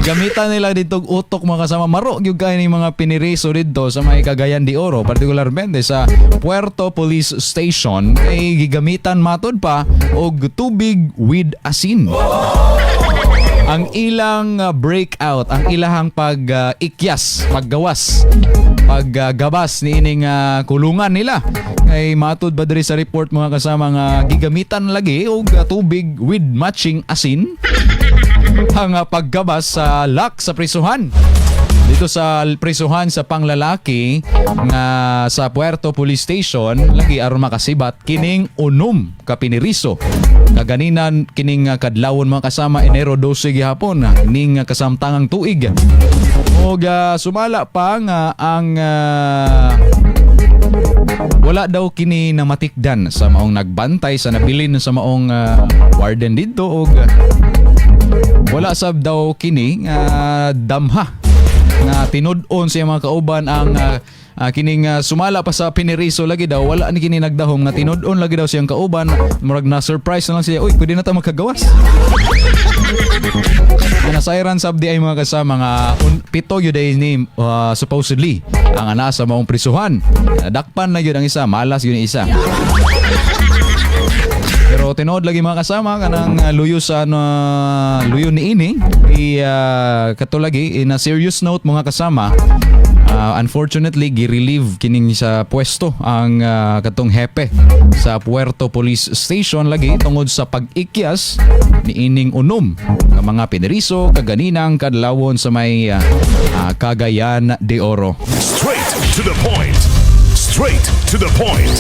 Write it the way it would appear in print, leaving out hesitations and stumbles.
Gamitan nila dito og utok, mga kasama. Maro gyud kay ni mga piniriso didto sa may Cagayan de Oro, particularmente sa Puerto Police Station, kay gigamitan matod pa og tubig with asin ang ilang breakout, ang ilahang pag-ikyas, paggawas, paggabas ni ining kulungan nila. Kay matud ba diri sa report, mga kasama, nga gigamitan lagi og tubig with matching asin ang paggabas sa lock sa prisuhan. Dito sa prisuhan sa panglalaki nga sa Puerto Police Station lagi aron makasibat kining unom ka piniriso. Kaganinan kining kadlawon, mga kasama, Enero 12 gihapon ning kasamtangang tuig. Og sumala pa nga ang wala daw kini namatikdan sa maong nagbantay sa nabilin sa maong warden didto og wala sab daw kini nga damha nga tinud-on sa mga kauban ang kining sumala pa sa piniriso. Lagi daw wala ni kini nagdahom nga tinud-on lagi daw siyang kauban. Murag na surprise na lang siya, "Uy, pwede na ta makagawas." Nga nasayran sab di ay, mga kasama, nga pito yun ay ni supposedly ang ana sa maong prisuhan. Dakpan na yun ang isa, malas yun ang isa. Pero tinuod lagi, mga kasama, kanang luyo sa ano, luyo ni ini i kato lagi. In a serious note, mga kasama, unfortunately gi-relieve kining sa pwesto ang katong hepe sa Puerto Police Station lagi tungod sa pag-ikyas ni ining unom nga mga piniriso kaganinang kadlawon sa may Cagayan de Oro. Straight to the point. Straight to the point.